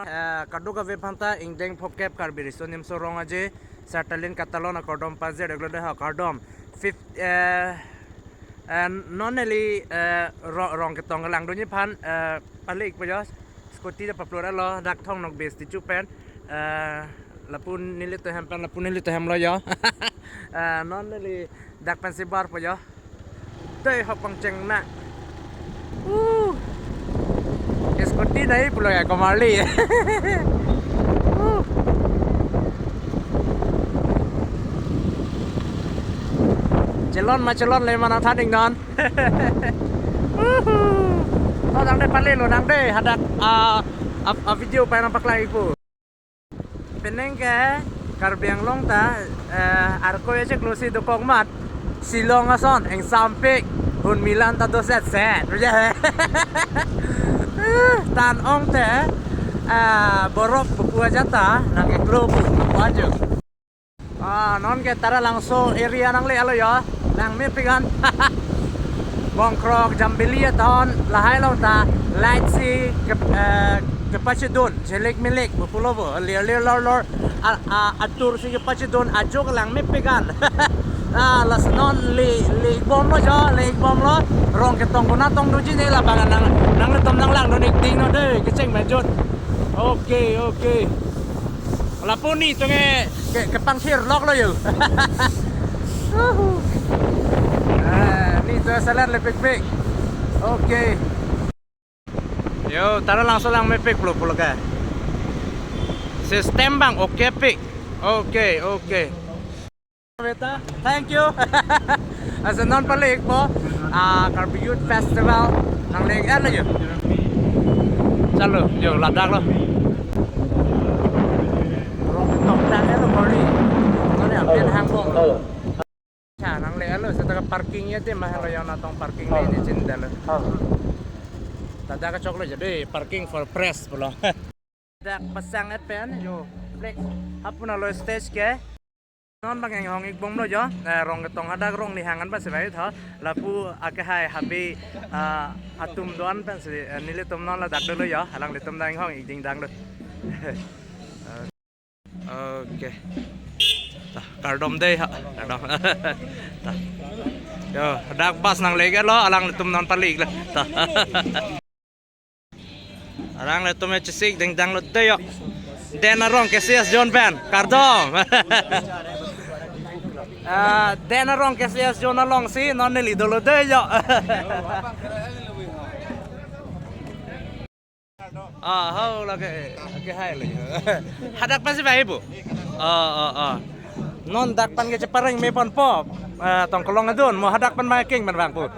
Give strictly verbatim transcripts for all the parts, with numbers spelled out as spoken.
Eh, kadokave aphanta ingdeng phongkep Karbi Riso Nimso Rong Aje, Sertalin Katalon akardom pajir-iklo dei ho, kardom. Fifth, eh, eh, non neli, eh, ro-, Rongketong kelangdunji aphan, eh, palik po jo. Scooty ta paplot-etlo, dak Thong Nokbe Statue pen. Eh, lapu nelitum ahem pen, lapu nelitum ahem lo jo. Eh, non neli dak pensi bar po jo. Dei ho pangcheng na. Uh. Scooty dei pulo ya komarli. Uh. Chelon ma chelon le mana thaning non. Uhu. To nang dei pale lo nang dei hadak a, a, a video pai nangpaklang-ikpo. Penang ke Karbi Anglong ta, eh, arkoi ajek lo si dokok mat, Shillong ason ingsampik, hunmilan ta dosetset. Tan ong te, eh, borok pupu ajat ta nang-iklo pu, pu ajo. Ah, non ke Taralangso area nangle-etlo jo. Langmepik an. Bongkrok Jambili aton lahai along ta light si ke, eh, kepachedun, jelik melik, pupulo bo, lir lir lor lor, a, a, atur si kepachedun, ajo langmepik an. Ah, lasi non le, le-ikbomlo jo, le-ikbomlo. Rongketong konatong doji ne labang nang, nanglitum nanglangdun-ik ding non dei, kecheng mejut. Okay, okay. Lapu nelitum ke, ke, kepangthir loklo jo. Uhu. Eh, nelitum selet lepikpik. Okay. Jo, Taralangso langmepik pulo pulo ke. System abang okay pik. Okay, okay. Beta, thank you. Lasi non palik po, ah, Karbi Youth Festival nangle-etlo jo. Chalo, jo, ladak lo. Rongketong tang-etlo kori. Nang le apen hang bong. Cha nangle-etlo, seta ke parking ya te mah lo yang natong parking ne ne chin dalo. Tada kachoklo jadi parking for press pulo. Dak pasang-et pen jo. Flex. Hapuna lo stage ke. Non bang inghong-ikbomlo jo. Eh, Rongketong hadak rong ni hangan ba sebai tho. Lapu akehai habe, ah, atum do-an pensi, eh, nelitum non ladak dolo jo. Alanglitum dang inghong-ik ding dang do. Okay. Ta, kardom dei ha. Kardom. Ta. Jo, dak bus nangle-iklo, alanglitum non palik lo. Ta. Alanglitum chesik dingdang lo dei jo. Den arong K C S Zone pen, kardom. Ah, den arong K C S Zone along si non neli dolo dei jo. Ah, ho lake, lake hai lake. Hadak pensi bai bo. Ah, ah, ah. Non dak pen ke chepareng me ponpo. Ah, tong kelong adun, mo hadak pen ma king pen bang po.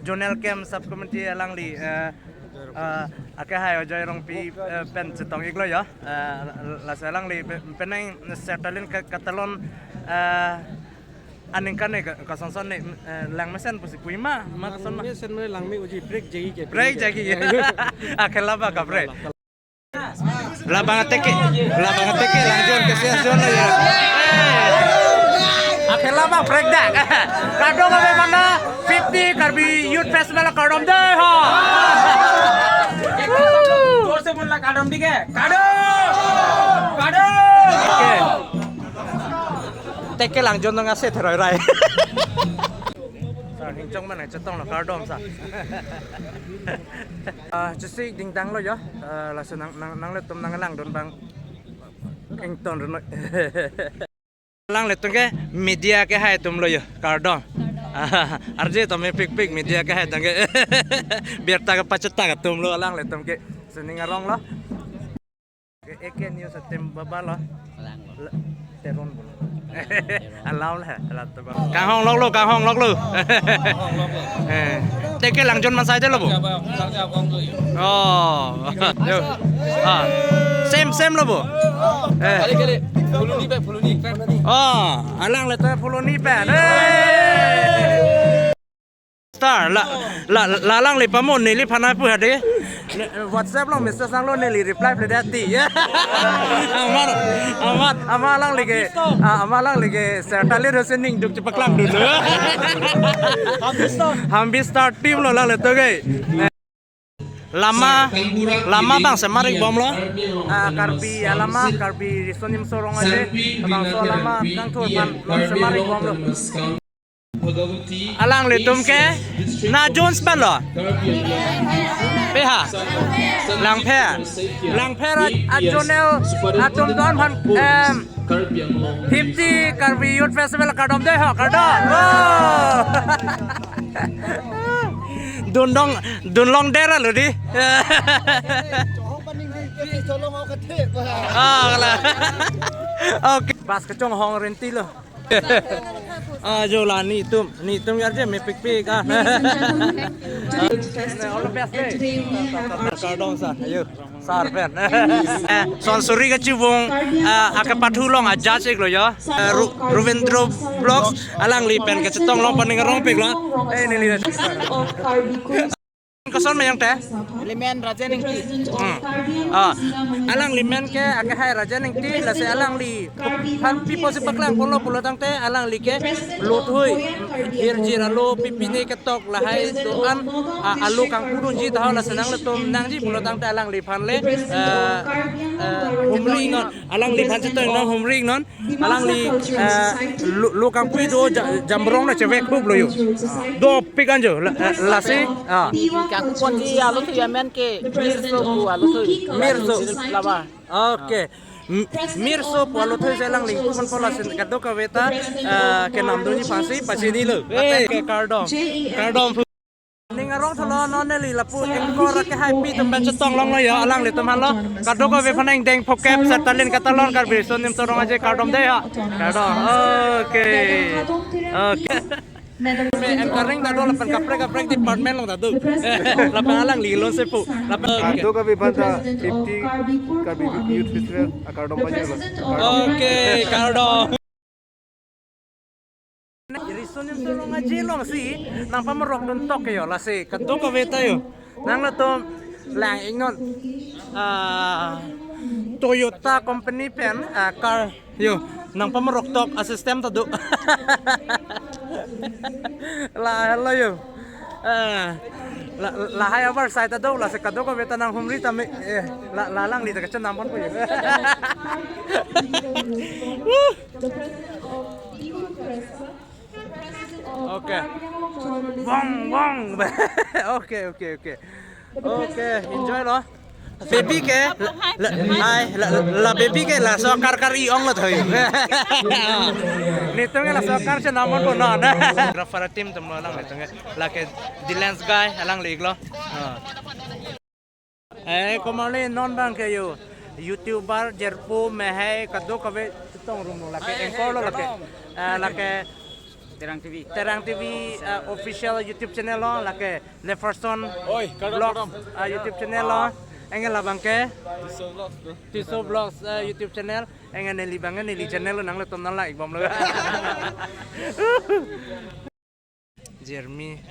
Zonal Camp Sub Committee alangli, eh, eh, akehai Ajoy Rongpi, eh, pen chetong-iklo jo. Eh, lasi alangli pe-, penang Sertalin Ka-, Katalon, eh, aningkan ne ka, kasonson ne, eh, langmesen pusi pui ma, ma kason ma. Langmesen mane langme uji break jagi ke. Break jagi ya. Akhela ba kaprek. Labang teke, labang teke langjon K C S Zone ya. Akhela ba break dak. Kadokave mana fifty Karbi Youth Festival kardom dei ho. जोर से बोलना, kardom dei ke. Kardom. Kardom. Okay. Teke langjon nang ase theroi rai. Sir, hingchong mana chetonglo kardom sir. Ah, chesik dingdang lo jo. Ah, laso nang, nang, nanglitum nanglangdun bang ington reno. Alanglitum ke media akehai atum lo jo. Kardom. Arje to mepikpik media akehai atum ke. Birta kepachethang atum lo alanglitum ke. Sining arong lo. Ke A K News atum baba lo. Alang lo. La-, Teron bolo. Alam lah, alam tu bang. Kanghong loklo, kanghong loklo. Eh, teke langjon mansai dei lo bo. Oh. Jo. Ah. Same, same lo bo. Eh. Kali, kali. Phuloni pen, Phuloni. Oh, alanglitum Phuloni pen. Eh. Star, la, la, la alangli pamo neliphan nangpu hade. Ne, WhatsApp along message nanglo neli reply pledati. Amat, amat, amat alangli ke, ah, amat alangli ke, Sertalin Rose ningduk chepaklangdun. Hambi Star. Hambi Star team lo alanglitum ke. Lama, lama bang semarik bomlo. Ah, Karbi alama, Karbi Riso Nimso Rong Aje, bangso alama kangthur aphan non semarik bomlo. Alanglitum ke na Jones ban lo. Peha. Langpher. Langpher a-, a-zonal atum don aphan, em, fifty Karbi Youth Festival kardom dei ho, kardom. Oh. Dundong, dunlong dera lo di. Ah, kala. Okay. Bus kechonghong renti lo. Ah, jo la netum, netum yarje mepikpik ah. All the best, eh. Kardom sir, ayo, sir pen. Eh, son suri kachibung, ah, akepathu along a-judge iklo yo. Eh, Ru-, Ruvendro Vlogs, alangli pen kachetong along paning arongpiklo. Eh, neli. Koson ma yang te? Limen Rajen Ingti. Hmm. Ah, alangli men ke akehai Rajen Ingti, lasi alangli aphan pi pusi paklang ponlo pulo tangte alangli ke lothui hirjir alo pipine ketok lahai do-an, ah, alo kangpu dunji taho, lasi nanglitum nangji pulo tangte alangliphan le, eh, eh, humri non, alangliphan chetong non, humri non. Alangli, eh, lo, lo kangpui do ja-, jambrong na chevek hup lo yo. Dopik anjo, la, eh, lasi, ah. Kangpon ji alo thu yamen ke, Mirso pu alo thu. Mirso. Laba. Okay. M-, Mirso pu alo thu se alangli kuman pola sin kadokave ta, eh, kenam dunji aphansi pachinilo. Eh, ke kardom. Kardom. Ning arong tholo non neli lapu anchor akehai pi atum pen chetong longlo yo, alanglitum aphan lo. Kadokave aphan angdeng phokep sertalin katalon Karbi Riso Nimso Rong Aje kardom dei ha. Kardom. Okay. Okay. Me anchoring ta do lapen kaprek kaprek department along ta do. Lapen alangli alonsi pu. Lapen, okay. Kadokave aphan ta fifty Karbi Youth Festival akardom pajirlo. Okay, kardom. Riso Nimso Rong Aje alongsi nangpamarok dun tok yo, lasi kadokave ta yo. Nanglitum lang-ik non, ah, Toyota company pen, ah, car yo, nangpamarok tok a-system ta do. La, hello yo. Ah, la, lahai abar side ta do, lasi kadokave ta nanghumri tame, eh, la, la alangli ta kachenam ponpo yo. Woo! Okay. Wong, wong. Okay, okay, okay. Okay, enjoy lo. Baby ke, la, la, hai, la, la, la baby ke laso car car i-ong lo thoi. Netum ke laso car chenam ponpo non. Grafara team atum lo lang netum ke. Lake Dylan's guy, alangli iklo. Ah. Eh, komarli non bang ke yo, YouTuber, jirpo, mehai, kadokave chetong rum lo, lake anchor lo lake. Eh, lake Terang T V. Terang T V, eh, official YouTube channel lo, lake Leferson Oi, kardom, Vlogs, kardom. Eh, YouTube channel lo. Anke labang ke Tisso Vlogs, bro. Tisso Vlogs, eh, YouTube channel. Anke neli abang neli channel lo, nanglitum nang like bomlo. Jeremy.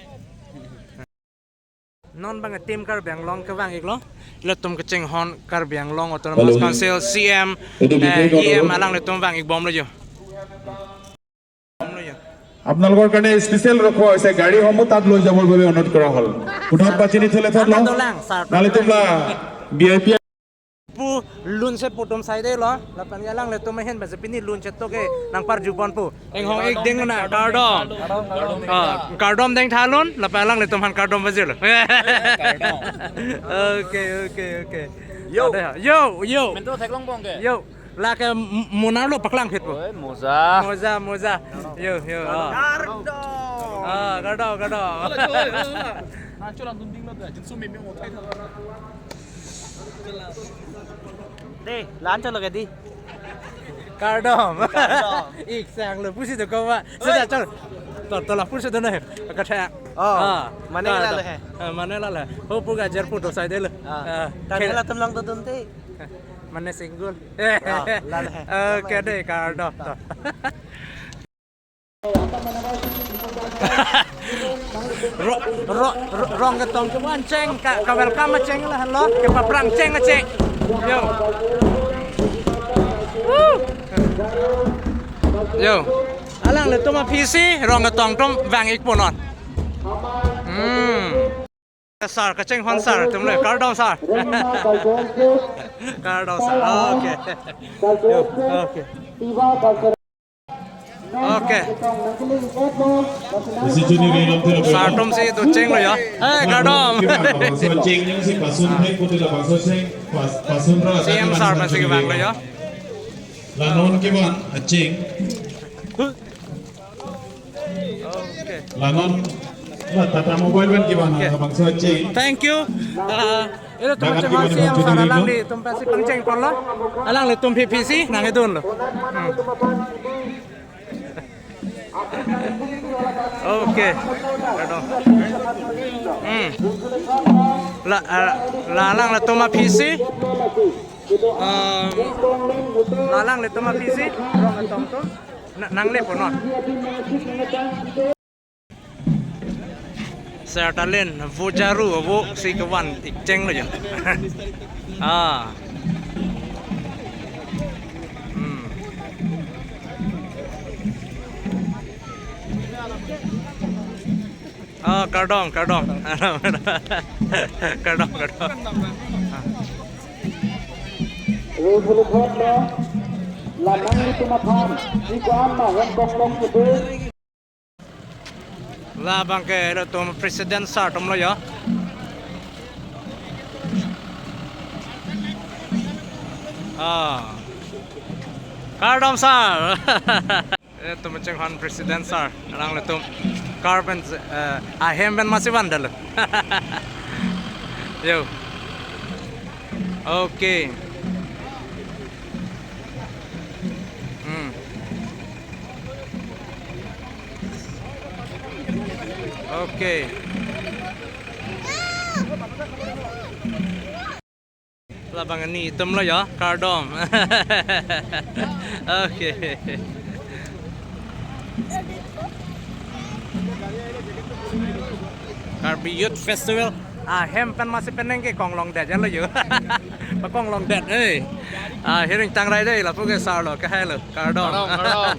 Non bang team Karbi Anglong kevang iklo. Ilitum kachinghon Karbi Anglong Autonomous Hello. Council C M, Itu eh, detail E M kalau alanglitum vang ik bomlo yo. Bomlo yo. আপোনালোকৰ কাৰণে স্পেচিয়েল ৰখোৱা হৈছে, গাড়ীসমূহ তাত লৈ যাবৰ বাবে অনুৰোধ কৰা হ'ল। কোঠাত পাচি নিথলে তাত লওঁ। Dolang, sir. নালিতুমলা V I P Pu lunche pu atum saidelo, lapen alanglitum ahin base pini lunche to ke nangparju ponpo. Anghong ik ding na, kardom. Ah, kardom deng thalun, lapen alanglitum aphan kardom pajirlo. Okay, okay, okay. Yo. Ade ha. Yo, yo. Mento theklong bong ke? Yo. Lake m-, monar lo paklang phit po. Oi, moza. Moza, moza. Yo, yo. Ah. Kardom. Ah, kardom, kardom. Hala, choi, hala, hala. Na, cholang dun ding lo da. Jinsu meme mo thai tha. De, lan chalo ke di. Kardom. Kardom. Ik sang lo pusi do ko ba. Sudah, chal. To, to la pusi do na. Ka tha. Oh, ah, mane la le hai. Ah, mane la le. Ho pu ga jer pu do saidelo. Ah. Ah. Kan la tum lang do dun te. Mane single. Ah, la le hai. Okay, de, kardom. To. Ro, ro, ro, rong ketong ke wan cheng, ka, ka welcome cheng la lo, ke paprang cheng cheng. Yo. Woo. Yo. Alanglitum aphi si, rong ketong atum vang ik po non. Hmm. Sir, kachinghon sir, atum le, kardom sir. Kardom sir, okay. Yo, okay. Okay. Sir atum si dochenglo ya. Eh, kardom. Cheng si pasun hai kote la bangso cheng pas-, pasun ra C M sir masih kevanglo ya. La non kevan, acheng. Okay. La non, la Tata Mobile pen kevan, okay, bangso acheng. Thank you. Ah, ilitum kachinghon C M sir alanglitum pensi pangcheng ponlo. Alanglitum P P C nangkedunlo. Hmm. Okay. Kardom. Hmm. La, ah, la alanglitum a-P C. Um, la alanglitum a-P C, rong atong atum. Na, nangle ponnon. Sir Talin, vojaru, vo si kevan ik chenglo ya. Ah. Hmm. Ah, kardom, kardom. Kardom, kardom. Lamang itu makan, iko ama yang kong kong itu. Labang ke ilitum president sir atumlo ya. Ah. Kardom sir. Ilitum kachinghon president sir, alanglitum car pen, eh, ahem pen masi vandalo. Yo. Okay. Hmm. Okay. Labang nelitumlo ya, kardom. Okay. Karbi Youth Festival. Ah, ahem pen masi penang ke konglong det ya lo yo. Konglong det, eh. Ah, hiring tangrai dei, lapu ke sir lo, kehai lo, kardom. Kardom, kardom.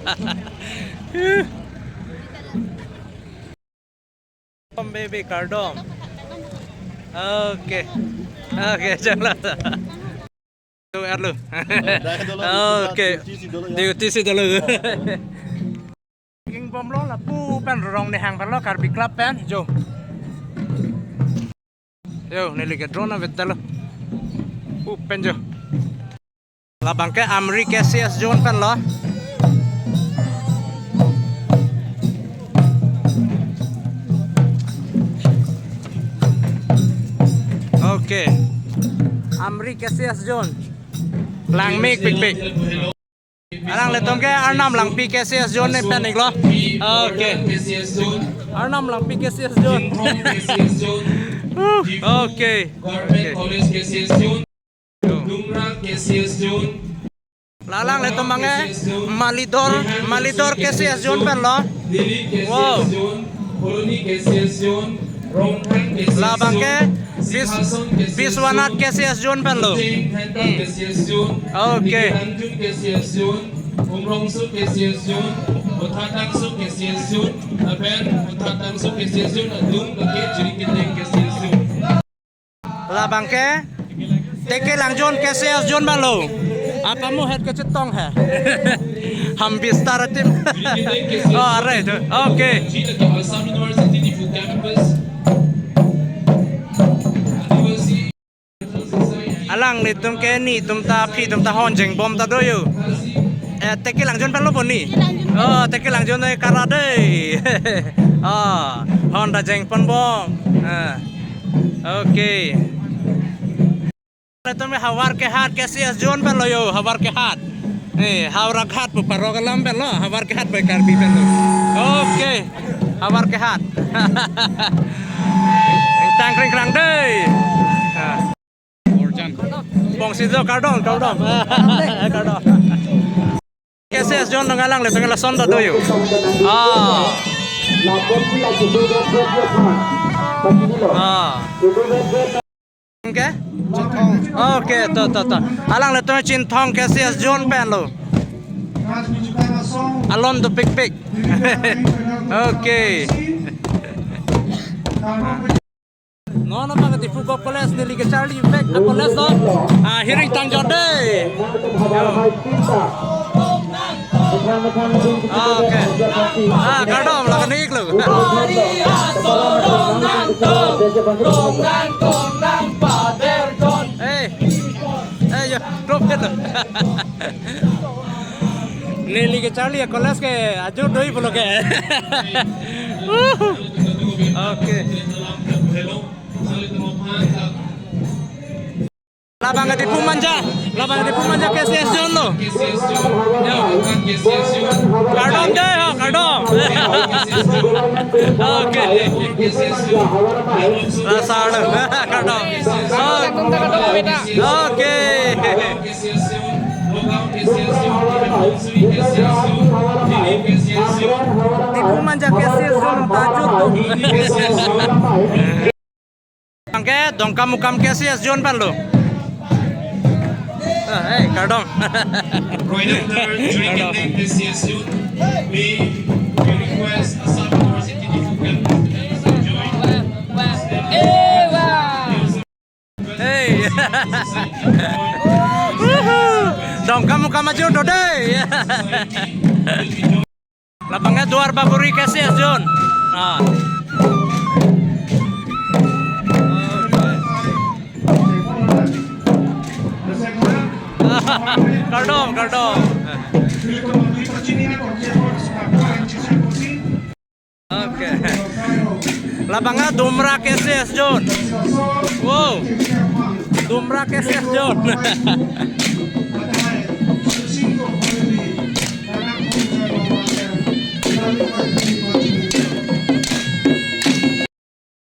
Kardom, baby, kardom. Okay. Okay, chalo. Tu erlu. Okay. Duty si dolo. King bomlo lapu pen rong nihang pen lo Karbi Club pen jo. Yo, neli ke drone avedetlo. Pu pen jo. Labang ke Amri K C S zone pen lo. Okay. Amri K C S zone. Langmepikpik. Alanglitum ke Arnam Langpi K C S zone ne pen iklo. Okay. Arnam Langpi K C S zone. Uh, okay. Okay. La alanglitum abang ke Malidor, Malidor K C S zone pen lo. Wow. Labang ke Bis-, Biswanath K C S zone pen lo. Hmm. Okay. Labang ke Tekelang zone K C S zone pen lo. Apa mo het kecetong he? Ham bistar atim. Oh, are tu. Okay. Alanglitum ke nelitum ta aphi atum ta honjeng bom ta do yo. Eh, Tekelang zone pen lo pon ni? Oh, Tekelang zone eh, kara dei. Oh, hon ta jeng pon bom. Ah. Okay. Ilitum Howraghat K C S zone pen lo yo, Howraghat. Eh, Howraghat pu parok alam pen lo, Howraghat pu Karbi pen lo. Okay. Howraghat. Tangkring krang dei. Ah. Bongsi do, kardom, kardom. Kardom. K C S zone dong alanglitum ke lason ta do yo. Ah. Ah. Okay? Okay, to, to, to. Alanglitum Chinthong K C S zone pen lo. Alon dopikpik. Okay. Non Diphu Govt College neli kecharli vek a college lo. Ah, hiring tang jor dei. Yo. Okay. Ah, kardom, lakan ik lo. Hey. Eh, yo, drop det lo. Neli kecharli a college ke ajur doi pulo ke. Okay. Labang ke Diphu Manja, labang ke Diphu Manja K C S Zone lo. Yo. Kardom dei, ho, kardom. Okay. Rasa ada, kardom. Okay. Diphu Manja K C S Zone ta ajur do. Abang ke Dongkamukam K C S Zone pen lo. Ah, eh, kardom. Right after drinking the K C S Zone, may we request a sub-course activity to join. Hey. Dongkamukam ajur do dei. Labang ke Duar Bagori K C S Zone. Ah. Kardom, kardom. Okay. Labang ke Dumra K C S Zone. Wow. Dumra K C S Zone.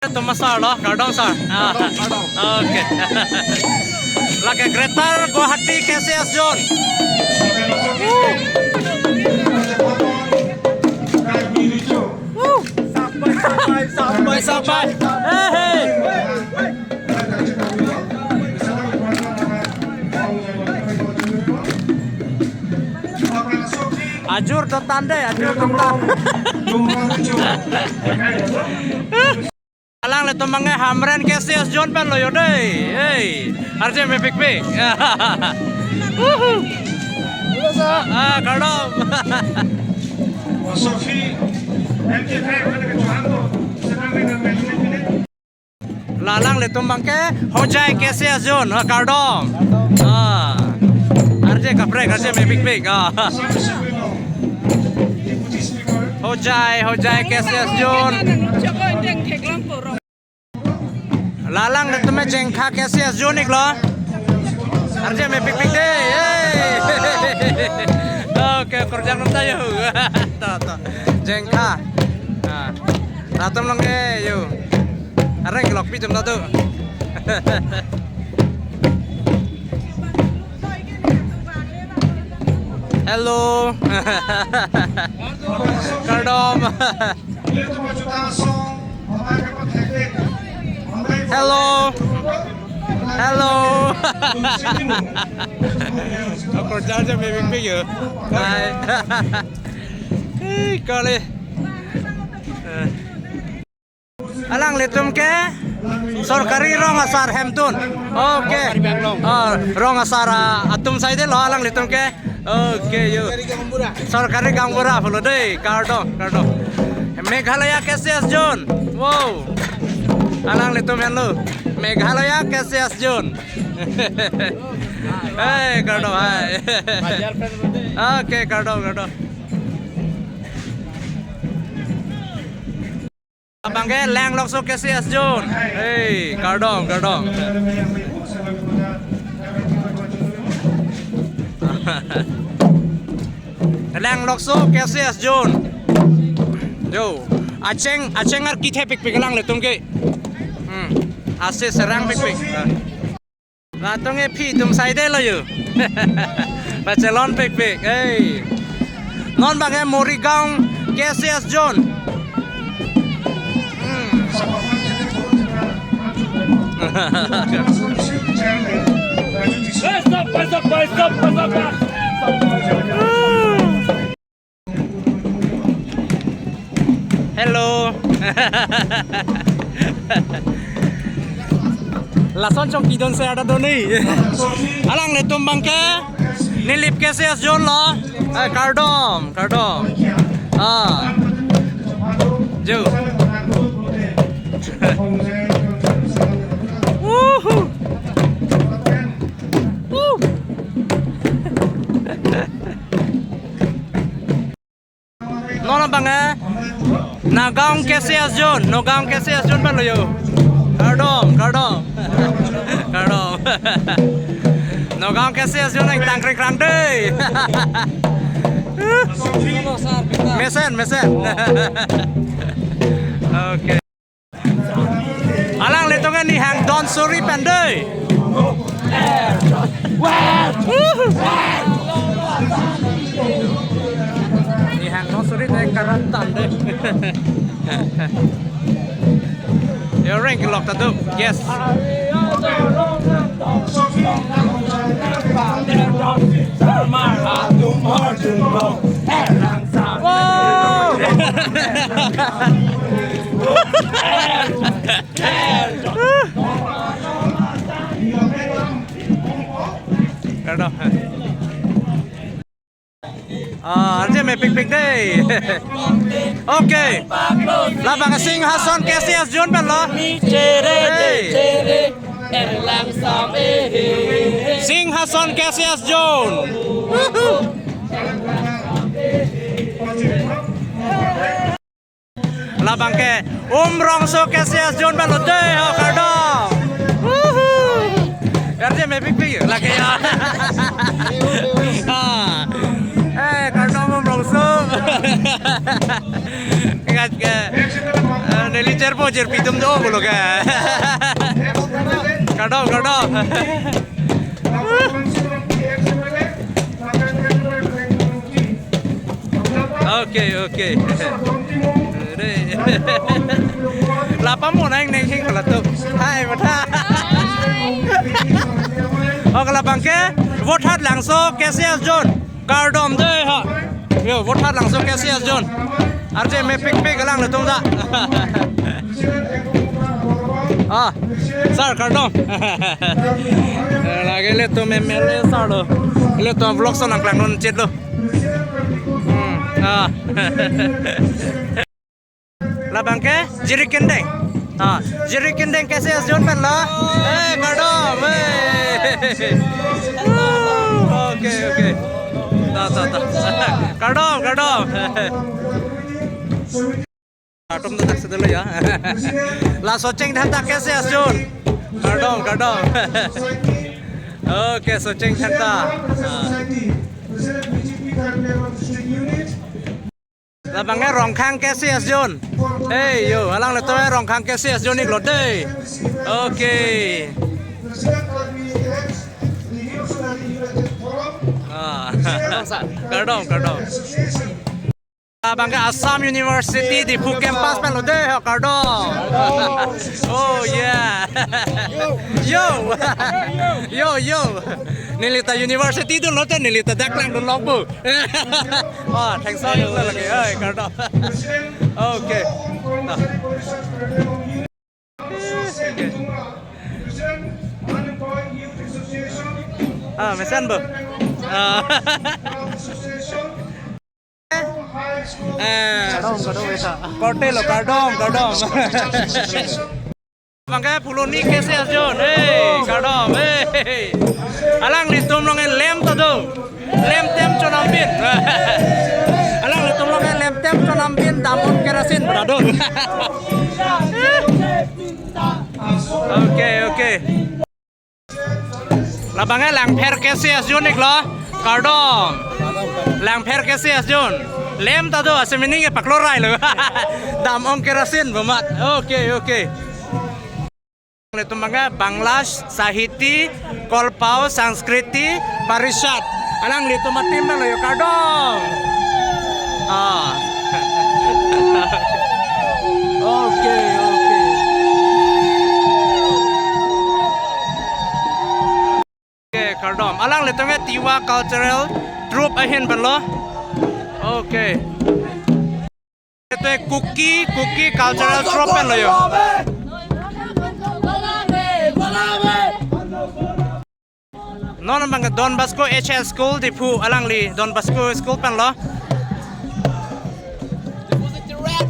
Thomas sir lo, kardom sir. Ah. Okay. Lake Greater Guwahati K C S Zone. Woo. Woo. Sabai, sabai, sabai, sabai. Hey, hey. Ajur do tande, ajur do tan. Alanglitum abang ke Hamren K C S Zone pen lo yo dei. Hey, arje mepikpik. Woohoo. Ah, kardom. Sophie, M K five, mana ke Johan to? Sedang dengan Melvin ini. Alanglitum abang ke Hojai K C S Zone, ha, kardom. Ah. Arje kaprek, arje mepikpik. Ah. Hojai, Hojai K C S Zone. Alanglitum ke Jengkha K C S Zone ik lo. Arje mepikpik dei. Hey. Okay, kerja nonta yo. To, to. Jengkha. Ah. Latum along ke yo. Areng lokpi jom ta do. Hello. Kardom. Hello. Hello. Ako charge mepikpik yo. Hi. Hey, kali. Eh. Alanglitum ke sorkari rong asar hemtun. Okay. Oh, rong asar, ah, atum saide lo alanglitum ke. Okay, yo. Sorkari gaonbura pulo dei, kardom, kardom. Meghalaya K C S Zone. Wow. Alanglitum henlo. Meghalaya K C S Zone. Hey, kardom, hi. Okay, kardom, kardom. Abang ke Langlokso K C S Zone. Hey, kardom, kardom. Langlokso K C S Zone. Yo, acheng, acheng arki thepikpik alanglitum ke. Hmm. Ase serang pikpik. Latum ke aphi atum saide lo yo. Pachelon pikpik. Hey. Non abang ke Morigaon K C S Zone. Hmm. Stop, stop, stop, stop, stop. Hello. Chongki don se ada don ni. Alanglitum abangke Nilip K C S Zone lo. Eh, kardom, kardom. Ah. Jo. Woohoo. Woo. Non abangke Nagaon K C S Zone, Nagaon K C S Zone pen lo yo. Kardom, kardom. Kardom. Nagaon K C S Zone nangtang krengkrang dei. Mesen, mesen. Okay. Alanglitum ke Nihang Don Suri pen dei. Nihang Don Suri dei karatan dei. Yo, reng kelok ta do. Yes. Wow. Kardom. Ah, arje mepikpik dei. Okay. Labang Singhason K C S Zone pen lo. Hey. Singhason K C S Zone. Labangke Umrongso K C S Zone pen lo dei ho, kardom. Woohoo. Arje mepikpik lake ya. Ah. Eh, kardom Umrongso. Ingat ke, eh, neli cherpo cherpi atum do pulo ke. Kardom, kardom. Okay, okay. Lapu mo nang neng hing pala tu. Hai, matha. Oh, labangke Vothatlangso K C S Zone. Kardom dei ha. Yo, Vothatlangso K C S Zone. Arje mepikpik alanglitum ta. Ah, sir, kardom. Eh, lake ilitum M L A sir lo. Ilitum vlog so nangklang non chet lo. Hmm, ah. Labangke Jirikindeng. Ah, Jirikindeng K C S Zone pen lo. Eh, kardom. Eh. Okay, okay. Ta, ta, ta. Kardom, kardom. Atum tu tak sedelo ya. La Socheng Dhenta K C S Zone. Kardom, kardom. Okay, Socheng Dhenta. Ah. Labangke Rongkhang K C S Zone. Hey, yo, alanglitum Rongkhang K C S Zone ik lo dei. Okay. Ah. Kardom, kardom. Labangke Assam University Diphu campus pen lo dei ho, kardom. Oh yeah. Yo. Yo, yo. Neli ta university dunlo te, neli ta dak klang dunlok pu. Oh, thanks for you lagi. Oi, kardom. Okay. Ah, mesen bo. Ah. Eh. Kardom, kardom, esa. Korte lo, kardom, kardom. Abangke Phuloni K C S Zone, hey, kardom, hey. Alanglitum along lem ta do. Lem tem chonam bin. Alanglitum along lem tem chonam bin, dam-on kerasin bra do. Okay, okay. Labangke Langpher K C S Zone ik lo. Kardom. Langpher K C S Zone. Lem ta do, ase mini ke paklo rai lo. Dam-on kerasin bo mat. Okay, okay. Ilitum abangke Bangla Sahitya Kolpao Sanskriti Parishad. Alanglitum a-team pen lo yo, kardom. Ah. Okay, okay. Okay, kardom. Alanglitum ke Tiwa Cultural Troupe ahin pen lo. Okay. Ilitum Kuki, Kuki Cultural Troupe pen lo yo. Non abang Don Bosco H S School Diphu, alangli Don Bosco School pen lo.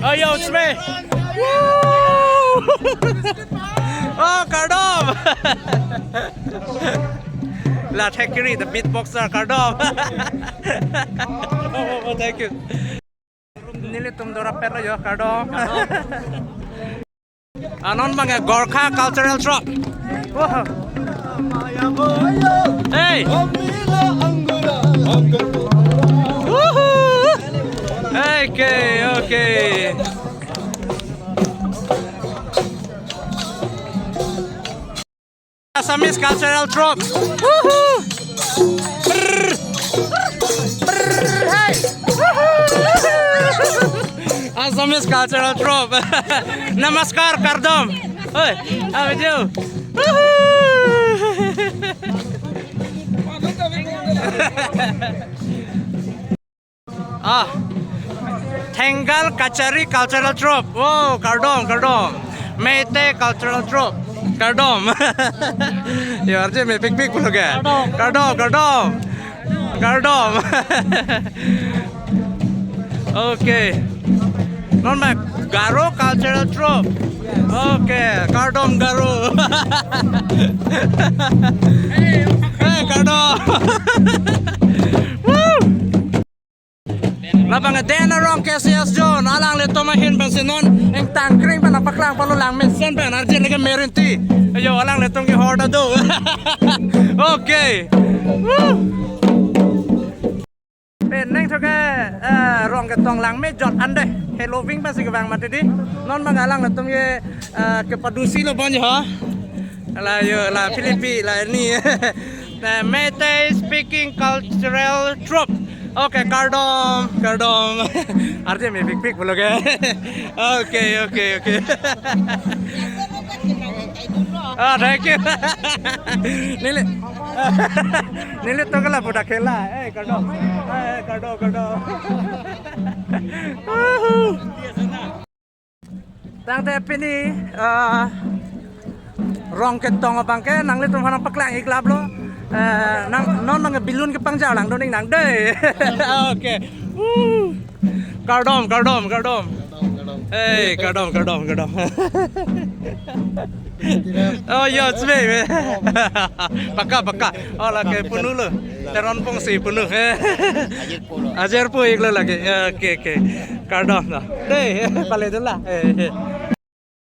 Oh, yo, it's me. Woo! Oh, kardom. La Thekiri, the beatboxer, kardom. Oh, thank you. Nelitum dora pet lo yo, kardom. Ah, non abang Gorkha Cultural Troupe. Wah. Hey. Woohoo. Okay, okay. Assamese Cultural Troupe. Woohoo! Brrr. Brrr, hey! Woohoo! Assamese Cultural Troupe. Namaskar, kardom. Hey, how are you? Woohoo! Ah, Thengal Kachari Cultural Troupe. Oh, kardom, kardom. Meitei Cultural Troupe. Kardom. Yo, arje mepikpik pulo ke. Kardom, kardom. Kardom. Okay. Non abang Garo Cultural Troupe. Okay, kardom Garo. Hey, kardom. Woo! Labang Den Arong K C S Zone, alanglitum ahin pensi non ingtang kring pen nangpaklang palo langmesen pen arje lake Merinti. Ayo, alanglitum ke hor ta do. Okay. Woo! Pen neng thoke, eh, Rongketong langme jot ande. Halloween pensi kevang mati di. Non abang alanglitum ke, eh, kepadusi lo bon yo. La yo, la Philippi, la ni. The Meitei Speaking Cultural Troupe. Okay, kardom, kardom. Arje mepikpik pulo ke. Okay, okay, okay. Ah, thank you. Neli, nelitum ke la budak khela. Eh, kardom. Eh, kardom, kardom. Tangte pini, eh, Rongketong abang ke nanglitum aphan nangpaklang-ik lap lo. Eh, nang, non abang balloon kepangjar lang doning nang dei. Okay. Woo. Kardom, kardom, kardom. Hey, kardom, kardom, kardom. Oh, yo, it's me, me. Pakka, pakka. Oh, lake punu lo. Teron pongsi punu. Ajir po lo. Ajir po-ik lo lake. Okay, okay. Kardom, no. Dei, pale dula. Eh, eh.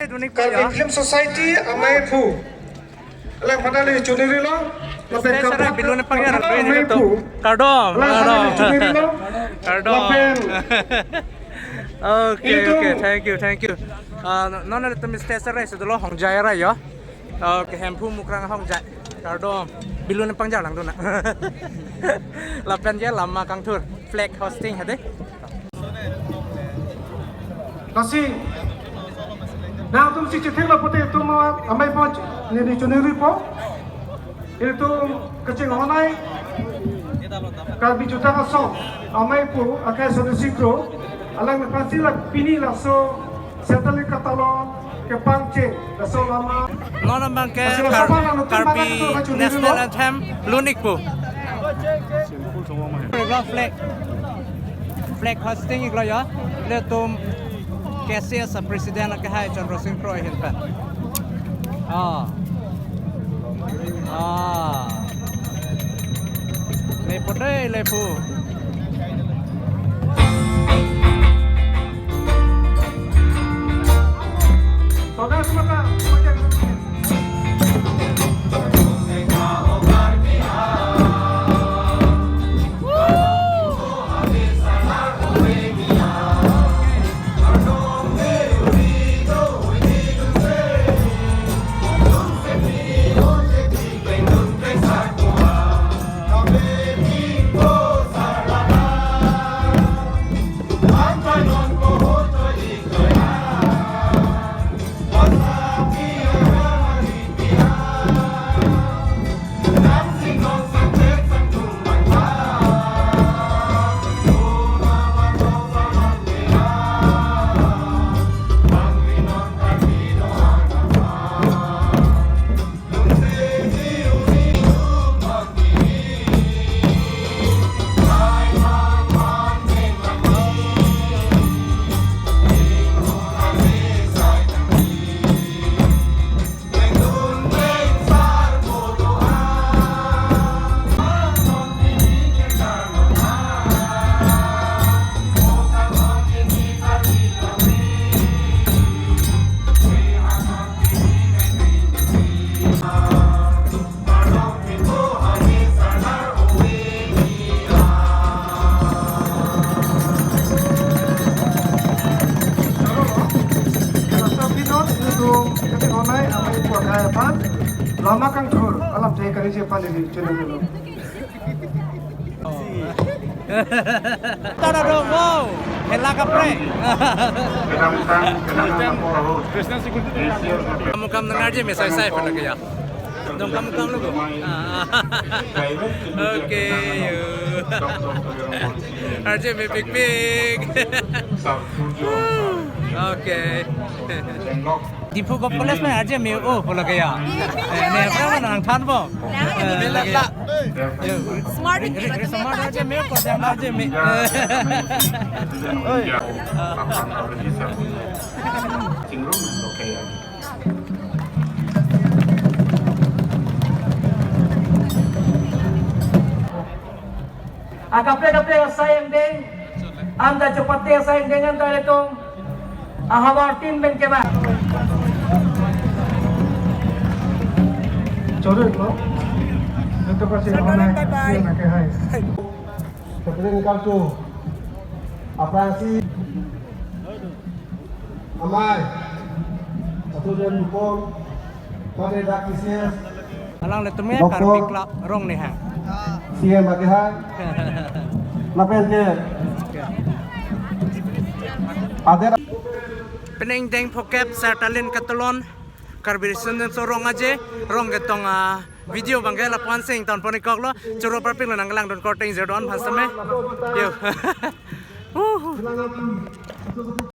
Dunik Karbi ya. Film Society, Amei Phu. Alang pada le chuniri lo. Lapen special kaprek balloon pangjar, Amei Phu. Kardom, alang pada kardom. Le chuniri lo. Kardom. Lapen. Okay, itu. Okay, thank you, thank you. Ah, non, non, nelitum stage arai si dolo, Hongjai arai yo. Okay, Hemphu Mukrang Hongjai. Kardom. Balloon pangjar lang dona. Lapen ke lama kangthur. Flag hoisting hade. Lasi, nangtum si chethek la pute itum Amei Phu neli chuniri po. Itum kachinghon-ai Karbi Jutang Asong, Amei Phu, akai sodisi kro, alangliphan si la pini laso Central Katalo kepangcheng, laso lama. Non abang ke Kar-, Karbi National Anthem lun-ik po. Flag, flag hoisting-ik lo yo. Nelitum K C S President akehai Chandra Sing Kro ahin pen. Ah. Ah. Lepo dei, lepo. Tada dong, wow. Hela kaprek. Kamu kam nang R J me sai sai pala kaya. Dong kamu kam lo. Ah. Okay. R J me pik pik. Okay. Diphu Govt College me R J me o pala kaya. Eh, ne apa nangthanpo? Eh, lagi. Smart. Smart R J me ko jam R J me. Oi. Akaprek kaprek asai angdeng, anta chopate asai angdeng anta letung ahavar tin pen keba. Chorut lo. Ito kasi. Bye bye. Ito kasi hai. Kapatid kaltu. Aphrangsi amai, atu jen dukong, pada dak K C S, alanglitum ya Doktor Karbi Club rong ne ha. C M ake hai. Lapen ke ader. Penang deng phokep sertalin ketelon Karbi Riso Nimso Rong Aje, rong ketong a video bangke lapu-an sing ton pon ikok lo, choro parpik lo nanglang don korteng jerdon phasame. Yo. Huhu.